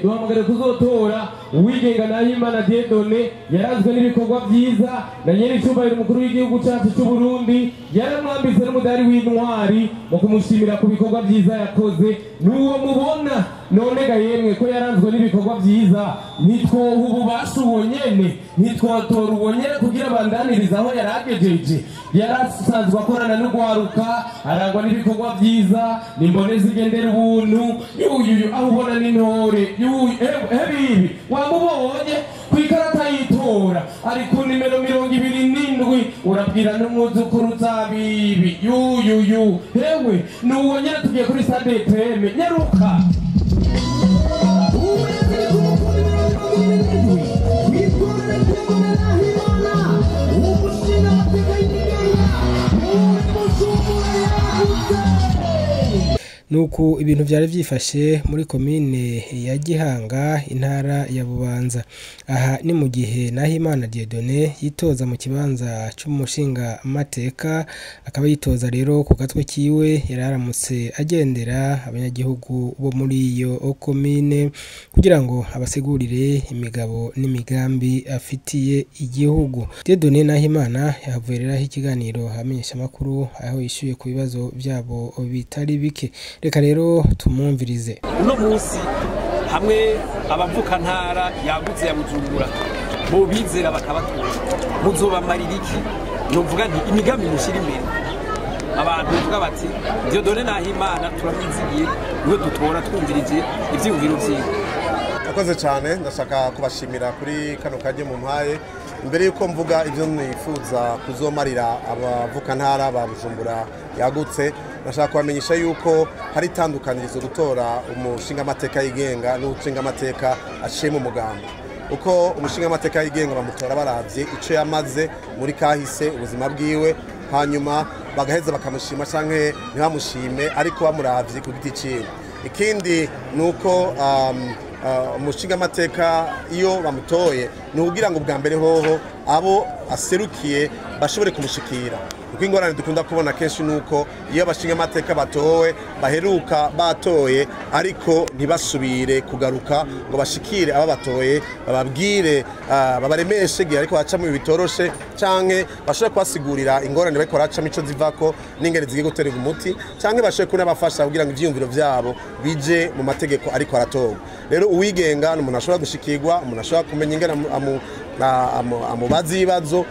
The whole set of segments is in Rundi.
Duhamagare kuzotora uwigenga Nahimana Dieudonné, yaranzwe n'ibikorwa vyiza na nyene icubahiro umukuru w'igihugu cacu c'u Burundi yaramwambitse n'umudari w'intwari mu kumushimira ku bikorwa vyiza yakoze. N'uwo mubona none ga yemwe ko yaranzwe n'ibikorwa vyiza, nitwoha ububasha uwo nyene, ntitwotora uwo nyene kugira abandanirize aho yaragejeje. Yarasanzwe akorana n'ugwaruka, arangwa n'ibikorwa vyiza, nimboneza igendera ubuntu, yuyu aho ubona n'intore, yuyu ebibi wamubonye kw'ikarata y'itora ari ku nimero 27, urabwira n'umwuzukuru uzabibi yuyuyu. Hewe n'uwo nyene tugiye kuri stade PM, nyaruka. Nuko ibintu vyari vyifashe muri komine ya Gihanga, intara ya Bubanza. Aha ni mu gihe Nahimana Dieudonné yitoza mu kibanza c'umushinga mateka, akaba yitoza rero ku gatwe kiwe. Yararamutse agendera abanyagihugu bo muri iyo komine kugira ngo abasigurire imigabo n'imigambi afitiye igihugu. Dieudonné Nahimana yahavuye rero ikiganiro amenyesha makuru aho yishuye ku bibazo vyabo bitari bike. Reka rero tumwumvirize. Uno munsi hamwe abavuka ntara yagutse ya Bujumbura bo bizera bakabatora, muzobamarira iki? Novuga nti imigambi mushira imbere abantu bavuga bati Dieudonné Nahimana turamwizigiye, niwe dutora twumvirije ivyiyumviro vyiwe. Akoze cyane, ndashaka kubashimira kuri kano kaje mu mpaye. Imbere yuko mvuga ivyo nifuza kuzomarira abavuka ntara ba Bujumbura yagutse, ndashaka kubamenyesha yuko hari itandukanirizo gutora umushinga amateka yigenga n'umushinga amateka aciye mu mugambi. Uko umushinga amateka yigenga bamutora baravye ico yamaze muri kahise ubuzima bwiwe, hanyuma bagaheza bakamushima canke ntibamushime, ariko bamuravye ku giti ciwe. Ikindi nuko umushinga amateka iyo bamutoye ni ukugira ngo bwa mbere hoho abo aserukiye bashobore kumushikira. Kuko ingorane dukunda kubona kenshi nuko iyo abashinga amateka batowe baheruka batoye ariko ntibasubire kugaruka ngo bashikire aba batoye, bababwire, babaremeshe gihe ariko bacamo bitoroshe, canke bashobore kubasigurira ingorane bariko baracamo ico zivako n'ingene zigiye guterwa umuti, canke bashobore kunabafasha kugira ngo ivyiyumviro vyabo bije mu mategeko ariko aratorwa. Rero uwigenga ni umuntu ashobora gushikirwa, umuntu ashobora kumenya ingene amubaza ibibazo,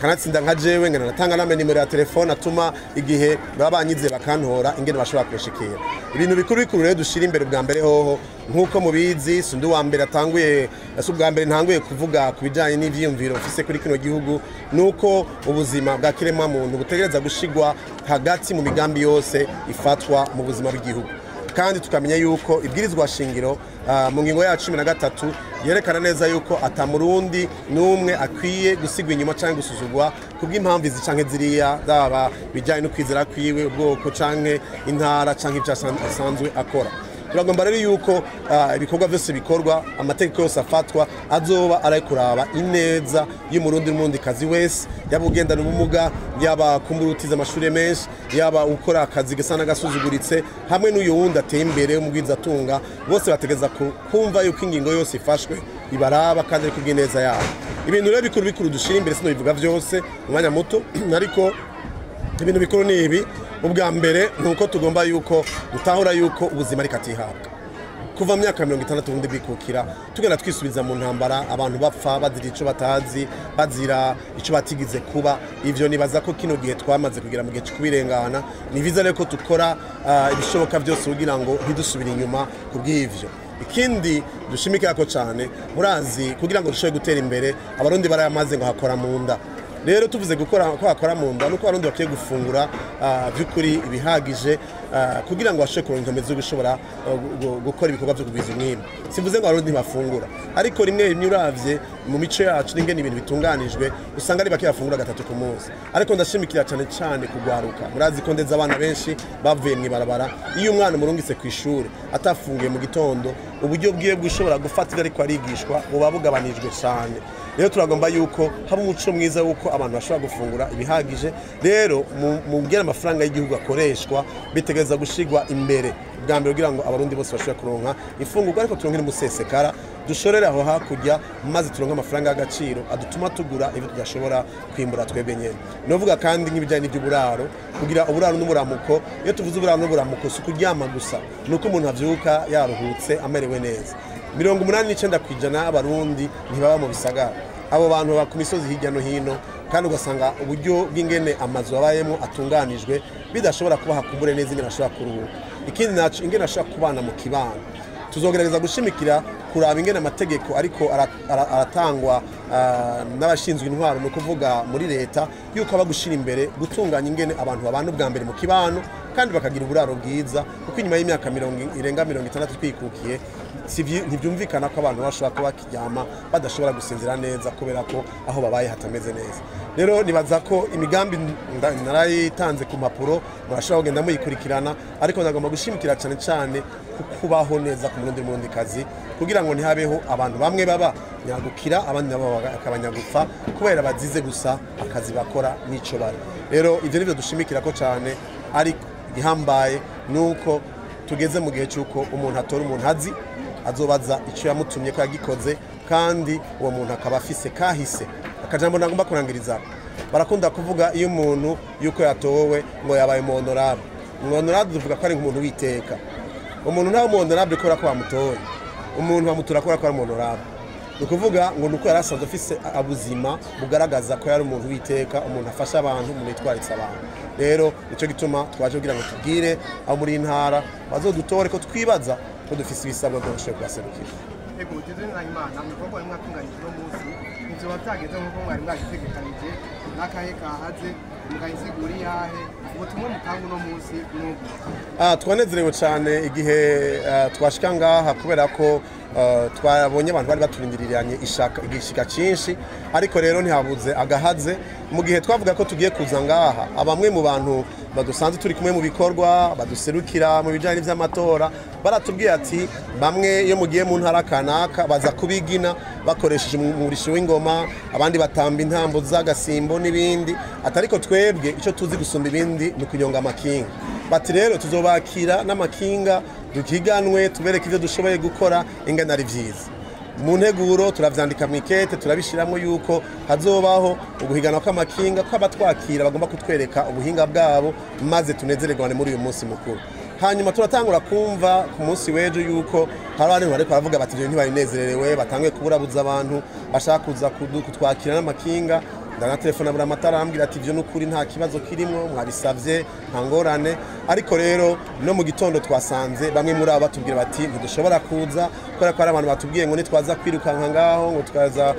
kanatsinda nka jewe ngena natanga name nimero ya telefone atuma igihe babanyize bakantora ingene bashobora kushikira. Ibintu bikuru bikuru rero dushira imbere bwa mbere hoho, nkuko mubizi sindi wa mbere atanguye, si ubwa mbere ntanguye kuvuga ku bijanye n'ivyiyumviro mfise kuri kino gihugu, nuko ubuzima bwa kiremwa muntu butegereza gushigwa hagati mu migambi yose ifatwa mu buzima bw'igihugu. Kandi tukamenya yuko ibwirizwa shingiro mu ngingo ya 13 yerekana neza yuko atamurundi n'umwe akwiye gusigwa inyuma canke gusuzugwa kubw'impamvu izi canke ziriya, daba bijanye no kwizera kwiwe, ubwoko canke intara canke ivyo asanzwe akora. Turagomba rero yuko ibikorwa vyose bikorwa, amategeko yose afatwa azoba arayikuraba ineza y'umurundi n'umurundikazi wese, yaba ugendana ubumuga, yaba kumburutiza amashuri menshi, yaba ukora akazi gasa n'agasuzuguritse, hamwe n'uyu wundi ateye imbere w'umugwizatunga, bose bategeza kumva yuko ingingo yose ifashwe ibaraba kandi ari kubw'ineza yabo. Ibintu rero bikuru bikuru dushira imbere sinobivuga vyose mu mwanya muto, ariko ibintu bikuru ni ibi. Ubwa mbere nuko tugomba yuko dutahura yuko ubuzima ari katihabwa. Kuva mu myaka 60 ubundi bwikukira tugenda twisubiza mu ntambara, abantu bapfa bazira ico batazi, bazira ico batigize kuba. Ivyo nibaza ko kino gihe twamaze kugira mu gihe cyo kubirengana. Ni vyiza rero ko dukora ibishoboka byose kugira ngo ntidusubire inyuma kubw'ivyo. Ikindi dushimikira ko cyane, murazi kugira ngo dushobore gutera imbere abarundi barayamaze ngo hakora mu nda. Rero tuvuze gukora ko hakora mu nda nuko abarundi bakwiye gufungura by'ukuri ibihagije kugira ngo bashobore kuronka inkomezi zo gushobora gukora ibikorwa byo kugwiza umwimbu. Simvuze ngo abarundi ntibafungura, ariko rimwe rimwe uravye mu mico yacu n'ingene ibintu bitunganijwe usanga ari bake bafungura gatatu ku munsi. Ariko ndashimikira cyane cyane kugwaruka. Murazi ko ndeze abana benshi bavuye mw'ibarabara. Iyo umwana murungitse ku ishuri atafunguye mu gitondo, uburyo bwiwe bw'ushobora gufata ivyo ariko arigishwa buba bugabanijwe cyane. Rero turagomba yuko haba umuco mwiza wuko abantu bashobora gufungura ibihagije. Rero mu ngera amafaranga y'igihugu akoreshwa bitegereza gushigwa imbere. Bwa mbere kugira ngo abarundi bose bashobore kuronka imfungurwa, ariko turonke n'umusesekara dushorere aho hakurya, maze turonke amafaranga y'agaciro adutuma tugura ibyo tudashobora kwimbura twebwe nyene. Novuga kandi nk'ibijyanye n'iby'uburaro, kugira uburaro n'uburamuko. Iyo tuvuze uburaro n'uburamuko si ukuryama gusa, ni uko umuntu avyuka yaruhutse amerewe neza. 89% y'abarundi ntibaba mu bisagara, abo bantu baba ku misozi hirya no hino, kandi ugasanga uburyo bw'ingene amazu babayemo atunganijwe bidashobora kubaha kumbure neza ingene ashobora kuruhuka. Ikindi naco, ingene ashobora kubana mu kibano. Tuzogerageza gushimikira kuraba ingene amategeko ariko aratangwa n'abashinzwe intwaro, ni ukuvuga muri leta, yuko aba gushira imbere gutunganya ingene abantu babana ubwa mbere mu kibano, kandi bakagira uburaro bwiza, kuko inyuma y'imyaka irenga 60 twikukiye, ntibyumvikana ko abantu bashobora kuba bakiryama badashobora gusinzira neza kubera ko aho babaye hatameze neza. Rero nibaza ko imigambi narayitanze ku mpapuro, murashobora kugenda muyikurikirana, ariko ndagomba gushimikira cyane cyane ku kubaho neza ku murundi n'umurundikazi, kugira ngo ntihabeho abantu bamwe baba nyagukira abandi nabo bakabanyagupfa kubera bazize gusa akazi bakora n'ico bari. Rero ivyo nivyo dushimikira ko cyane, ariko igihambaye nuko tugeze mu gihe cy'uko umuntu atora umuntu azi azobaza icyo yamutumye ko yagikoze, kandi uwo muntu akaba afise kahise. Akajambo nagomba kurangiriza, barakunda kuvuga iyo umuntu yuko yatowe ngo yabaye mu honorable. Mu honorable tuvuga ko ari nk'umuntu witeka. Umuntu ntawe mu honorable kubera ko bamutoye, umuntu bamutora kubera ko ari mu honorable. Ni ukuvuga ngo nuko yari asanzwe afise ubuzima bugaragaza ko yari umuntu witeka, umuntu afasha abantu, umuntu yitwaritse abantu. Rero nico gituma twaje kugira ngo tubwire abo muri intara bazodutore ko twibaza ko dufise ibisabwa byo gushobora kubaserukira. Ego Dieudonné Nahimana, mu bikorwa bimwe mwatunganije uno munsi ntivyoba vyageze nk'uko mwari mwabitegekanije, n'akahe kahaze mukayisigura iyahe, ubutumwa mutanga uno munsi n'ubu? Twanezerewe cyane igihe twashika ngaha, kubera ko twabonye abantu bari baturindiriranye igishika cyinshi, ariko rero ntihabuze agahaze. Mu gihe twavuga ko tugiye kuza ngaha, abamwe mu bantu badusanze turi kumwe mu bikorwa baduserukira mu bijanye n'ivy'amatora baratubwiye ati bamwe iyo mugiye mu ntara kanaka baza kubigina bakoresheje umurisho w'ingoma, abandi batamba intambo z'agasimbo n'ibindi, atariko twebwe ico tuzi gusumba ibindi ni kunyonga amakinga. Bati rero tuzobakira n'amakinga dukiganwe, tubereke ivyo dushoboye gukora ingana ari vyiza. Mu nteguro turavyandika mu ikete, turabishiramwo yuko hazobaho uguhiganwa kw'amakinga, ko abatwakira bagomba kutwereka ubuhinga bwabo, maze tunezererwane muri uyu munsi mukuru. Hanyuma turatangura kumva ku munsi w'ejo yuko hari abantu bariko baravuga bati ibyo ntibabinezererewe, batanguye kuburabuza abantu bashaka kuza kutwakira n'amakinga. Ndana telefone abura amatara arambwira ati ibyo n'ukuri nta kibazo kirimwo, mwabisavye nta ngorane. Ariko rero no mu gitondo twasanze bamwe muri abo batubwira bati ntidushobora kuza kubera ko hari abantu batubwiye ngo nitwaza kwirukanka ngaho, ngo tukaza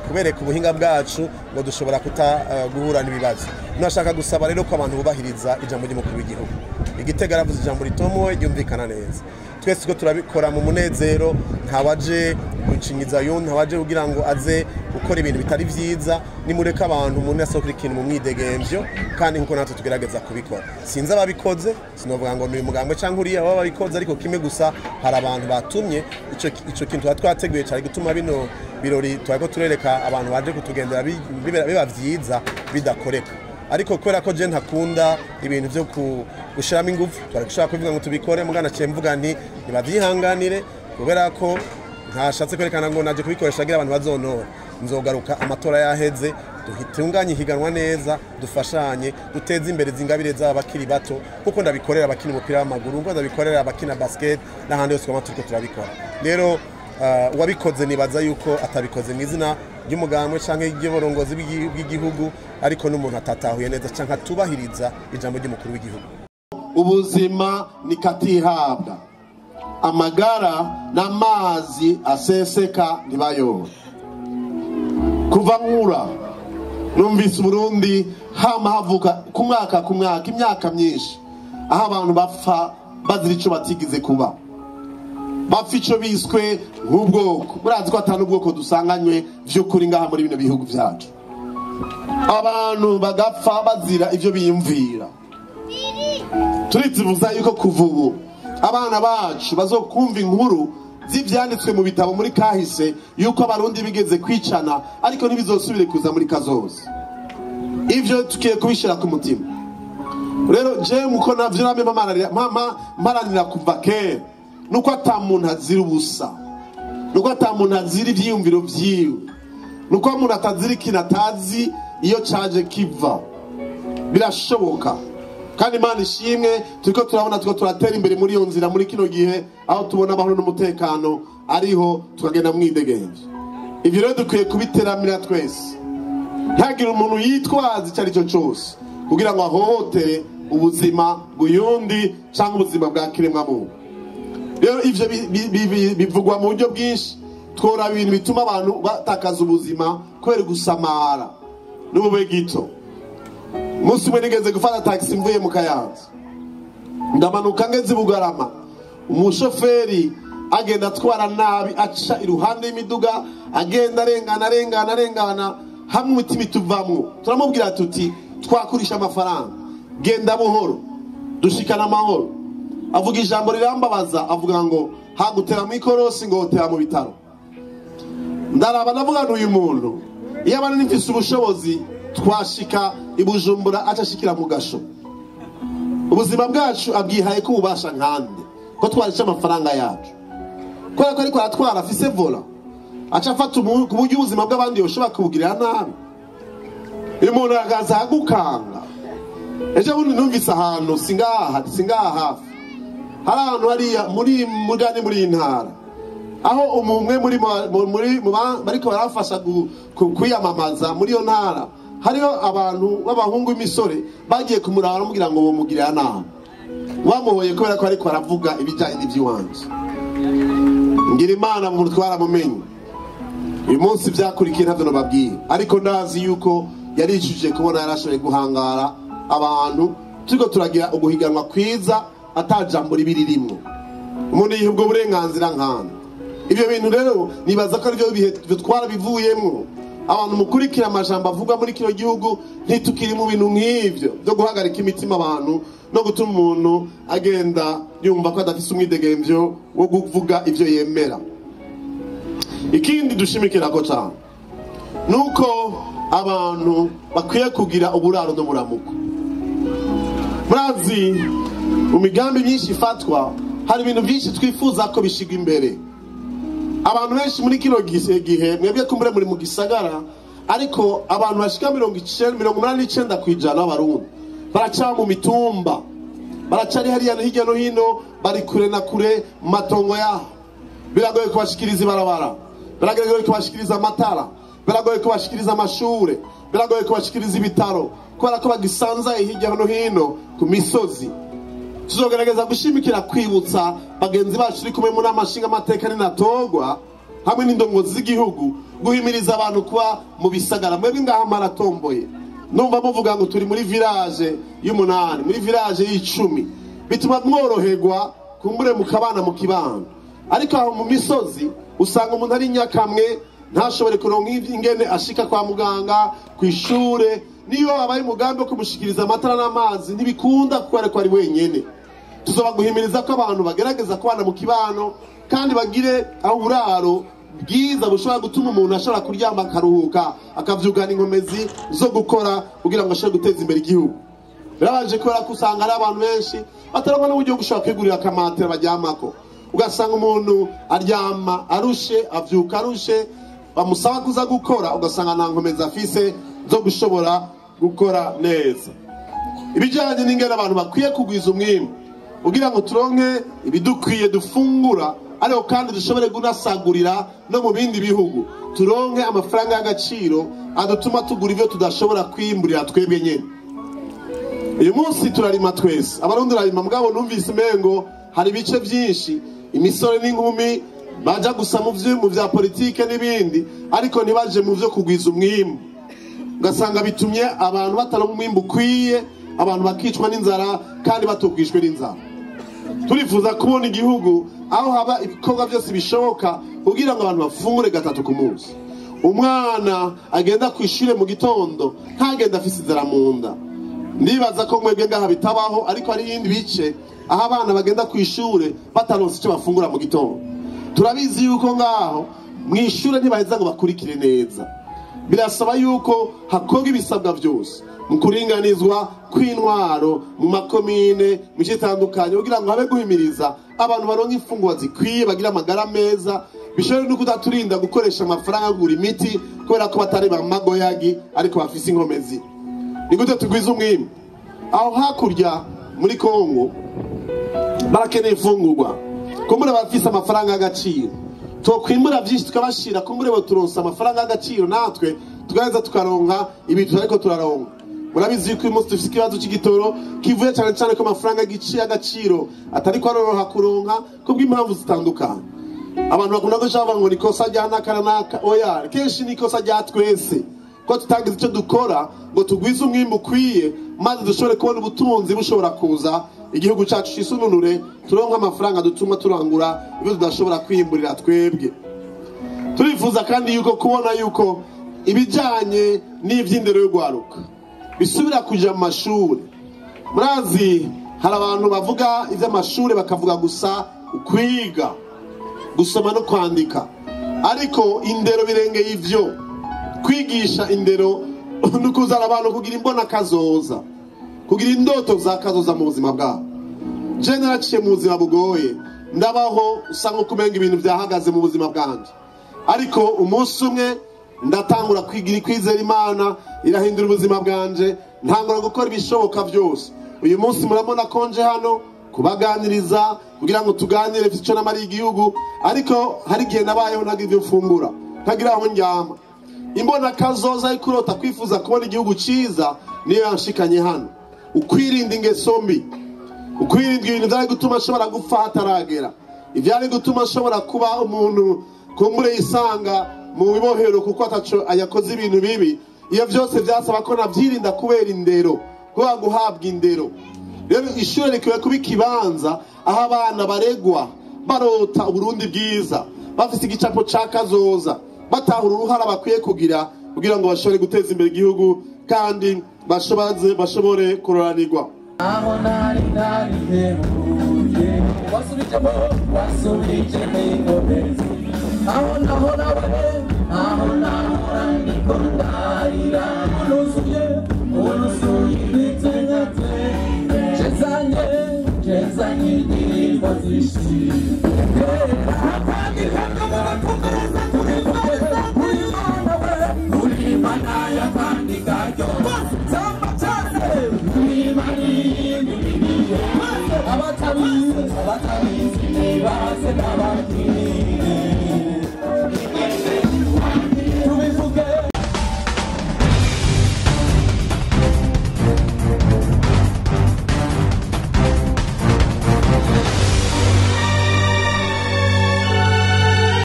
kubereka ubuhinga bwacu, ngo dushobora kuta guhura n'ibibazo. Nashaka gusaba rero ko abantu bubahiriza ijambo ry'umukuru w'igihugu. Igitega aravuze ijambo ritomoye ryumvikana neza. Twese ko turabikora mu munezero, ntawaje gucinyiza yo, ntawaje kugira ngo aze gukora ibintu bitari vyiza. Nimureka abantu umuntu asohokera ikintu mu mwidegemvyo, kandi nkuko natwe tugerageza kubikora. Sinzi ababikoze, sinovuga ngo ni mugambwe canke uriya baba babikoze, ariko kimwe gusa hari abantu batumye ico kintu twateguye cyari gutuma bino birori twariko turereka abantu baje kutugendera biba vyiza bidakoreka. Ariko kubera ko je ntakunda ibintu vyo gushiramo ingufu, twari gushaka kuvuga ngo tubikore, mugana ciye mvuga nti nibavyihanganire, kubera ko ntashatse kwerekana ngo naje kubikoresha agira abantu bazontora. Nzogaruka amatora yaheze, duhitunganye ihiganwa neza, dufashanye, duteze imbere zingabire z'abakiri bato, kuko ndabikorera abakina umupira w'amaguru, kuko ndabikorera abakina basket n'ahandi hose twama turiko turabikora. Rero uwabikoze nibaza yuko atabikoze mu izina ry'umugambwe canke ry'uburongozi bw'igihugu, ariko n'umuntu atatahuye neza canke atubahiriza ijambo ry'umukuru w'igihugu. Ubuzima ni katihabwa, amagara n'amazi aseseka ntibayobora. Kuva nkura numvise Burundi hama havuka ku mwaka ku mwaka imyaka myinshi aho abantu bapfa bazira ico batigize kuba, bapfa ico biswe nk'ubwoko. Murazi ko atari ubwoko dusanganywe vy'ukuri ngaha muri bino bihugu vyacu, abantu bagapfa bazira ivyo biyumvira. Turizivuza yuko kuva ubu abana bacu bazokumva inkuru z'ivyanditswe mu bitabo muri kahise yuko abarundi bigeze kwicana, ariko ntibizosubire kuza muri kazoza. Ivyo tukiye kubishira ku mutima. Rero je muko navyo namwe mparanira kuva kera, nuko ata muntu azira ubusa, nuko ata muntu azira ivyiyumviro vyiwe, nuko umuntu atazira ikintu atazi iyo caje kiva. Birashoboka kandi Imana ishimwe, turiko turabona turiko turatera imbere muri iyo nzira muri kino gihe, aho tubona amahoro n'umutekano ariho tukagenda mwidegenje. Ivyo rero dukwiye kubiteramira twese, ntagire umuntu yitwaza icyo ari cyo cyose kugira ngo ahohotere ubuzima bw'uyundi cyangwa ubuzima bwa kiremwamuntu. Rero ivyo bivugwa mu buryo bwinshi. Twora ibintu bituma abantu batakaza ubuzima kubera gusamara n'ubube gito. Umunsi umwe nigeze gufata taxi mvuye mu Kayanza, ndamanuka ngeze i Bugarama, umushoferi agenda atwara nabi, aca iruhande y'imiduga, agenda arengana arengana arengana, hamwe umutima ituvamwo. Turamubwira tuti twakurisha amafaranga, genda buhoro dushikana amahoro. Avuga ijambo rirambabaza, avuga ngo hagutera mu ikorosi ngo hotera mu bitaro. Ndaraba ndavuga nti uyu muntu iyo abana nifise ubushobozi twashika i Bujumbura acashikira mu gasho. Ubuzima bwacu abwihaye ko ububasha nkande ko twarisha amafaranga yacu, kubera ko ariko aratwara afise vola, aca afata ku buryo ubuzima bw'abandi yoshobora kubugirira nabi. Uyu muntu akaza agukanga. Ejo bundi numvise ahantu singaha hafi, hari ahantu hariya muri mugani muri intara, aho umwe muri bariko barafasha kwiyamamaza muri iyo ntara, hariho abantu b'abahungu b'imisore bagiye kumuraba baramubwira ngo bomugirira nabi, bamuhoye kubera ko ariko aravuga ibijyanye n'iby'iwanje. Ngira Imana mu twaramumenye. Uyu munsi byakurikiye ntavyo nobabwiye, ariko ndazi yuko yaricujije kubona yarashoboye guhangara abantu. Turiko turagira uguhiganwa kwiza atajambo ribi ririmwo, umuntu yiha ubwo burenganzira nkana. Ibyo bintu rero nibaza ko arivyo bihe twarabivuyemwo. Abantu mukurikira amajambo avugwa muri kino gihugu, ntitukiri mu bintu nk'ivyo byo guhagarika imitima abantu no gutuma umuntu agenda yumva ko adafise umwidegemvyo wo kuvuga ivyo yemera. Ikindi dushimikirako cane nuko abantu bakwiye kugira uburaro n'uburamuko. Murazi mu migambi myinshi ifatwa hari ibintu byinshi twifuza ko bishigwa imbere. Abantu benshi muri kino gihe mwebwe kumbure muri mu gisagara, ariko abantu bashika 89% b'abarundi baraca mu mitumba, baracari hariya hirya no hino, bari kure na kure mu matongo yaho. Biragoye kubashikiriza ibarabara, biragoye kubashikiriza amatara, biragoye kubashikiriza amashure, biragoye kubashikiriza ibitaro, kubera ko bagisanzaye hirya no hino ku misozi. Tuzogerageza gushimikira kwibutsa bagenzi bacu turi kumwe mu nama nshingamateka n'inatogwa hamwe n'indongozi z'igihugu guhimiriza abantu kuba mu bisagara. Mwebwe ngaha maratomboye, numva muvuga ngo turi muri village y'umunani, muri village y'icumi, bituma mworoherwa kumbure mukabana mu kibano. Ariko aho mu misozi usanga umuntu ari nyakamwe, ntashobore kuronka ingene ashika kwa muganga, kw'ishure. Niyo abaye umugambi wo kumushikiriza amatara n'amazi ntibikunda kuko ariko ari wenyene. Tuzoba guhimiriza ko abantu bagerageza kubana mu kibano kandi bagire aho uburaro bwiza bushobora gutuma umuntu ashobora kuryama akaruhuka, akavyugana inkomezi zo gukora kugira ngo ashobore guteza imbere igihugu. Birabaje kubera ko usanga ari abantu benshi batarabona n'uburyo bwo gushobora kwigurira akamatera baryamako. Ugasanga umuntu aryama arushe, avyuka arushe, bamusaba kuza gukora, ugasanga nta nkomezi afise zo gushobora gukora neza. Ibijyanye n'ingene abantu bakwiye kugwiza umwimbu kugira ngo turonke ibidukwiye dufungura, ariko kandi dushobore kunasagurira no mu bindi bihugu, turonke amafaranga y'agaciro adutuma tugura ivyo tudashobora kwimburira twebwe nyene. Uyu munsi turarima twese, abarundi bararima, mugabo numvise umengo hari ibice byinshi imisore n'inkumi baja gusa mu vya politike n'ibindi, ariko ntibaje mu vyo kugwiza umwimbu. Ugasanga bitumye abantu bataronka umwimbu ukwiye, abantu bakicwa n'inzara kandi batogwishwe n'inzara. Turifuza kubona igihugu aho haba ibikorwa byose bishoboka kugira ngo abantu bafungure gatatu ku munsi. Umwana agenda kw'ishure mu gitondo ntagenda afise inzara mu nda. Ndibaza ko mwebwe ngaha bitabaho, ariko hari ibindi bice aho abana bagenda kw'ishure bataronse icyo bafungura mu gitondo. Turabizi yuko ngaho mw'ishure ntibaheza ngo bakurikire neza. Birasaba yuko hakorwa ibisabwa byose mu kuringanizwa kw'intwaro mu makomine mu mice itandukanye, kugira ngo habe guhimiriza abantu baronke imfungurwa zikwiye, bagira amagara meza, bishobore no kudaturinda gukoresha amafaranga yo kugura imiti kubera ko batari ba magoyagi ariko bafise inkomezi. Ni gute tugwiza umwimbu? Aho hakurya muri Kongo barakeneye imfungurwa, kumbure bafise amafaranga y'agaciro, twokwimbura vyinshi tukabashira, kumbure boturonsa amafaranga y'agaciro, natwe tugaheza tukaronka ibintu ariko turaronka. Murabizi yuko uyu munsi dufise ikibazo c'igitoro kivuye cane cane ko amafaranga y'agaciro atariko aroroha kuronka kubw'impamvu zitandukanye. Abantu bakunda guca bavuga ngo ni ikosa rya naka na naka. Oya, kenshi ni ikosa rya twese ko tutagize ico dukora ngo tugwize umwimbu ukwiye, maze dushobore kubona ubutunzi bushobora kuza igihugu cacu cisununure, turonke amafaranga dutuma turangura ibyo tudashobora kwiyimburira twebwe. Turifuza kandi yuko kubona yuko ibijanye n'ivy'indero y'urwaruka bisubira kuja mu mashuri. Murazi hari abantu bavuga ivy'amashuri bakavuga gusa kwiga, gusoma no kwandika, ariko indero birengeye ivyo. Kwigisha indero ni ukuzana abantu kugira imbona kazoza, kugira indoto za kazoza mu buzima bwabo. Je naraciye mu buzima bugoye, ndabaho usanga kumenga ibintu vyahagaze mu buzima bwanje, ariko umunsi umwe ndatangura kwigira kwizera Imana, irahindura ubuzima bwanje, ntangura gukora ibishoboka byose. Uyu munsi murabona konje hano kubaganiriza kugira ngo tuganire ico namariye igihugu, ariko hari igihe nabayeho ntagira ivyo mfungura, ntagira aho ndyama. Imbona kazoza ikurota kwifuza kubona igihugu ciza niyo yanshikanye hano. Ukwirinda ingeso mbi, ukwirinda ibintu vyari gutuma nshobora gupfa hataragera, ivyari gutuma nshobora kuba umuntu kumbure yisanga mu bibohero kuko ataco yakoze ibintu bibi. Iyo vyose vyasaba ko navyirinda kubera indero, kubera guhabwa indero. Rero ishure rikwiye kuba ikibanza aho abana baregwa barota Uburundi bwiza, bafise igicapo ca kazoza, batahura uruhara bakwiye kugira kugira ngo bashobore guteza imbere igihugu kandi bashobore kuroranirwa. Aho nari narihebuye wasubijemo inkomezi, aho nahora we, aho nahora niko ndarira, unuzuye ibitenyate, jezanye indirimbo zishimye.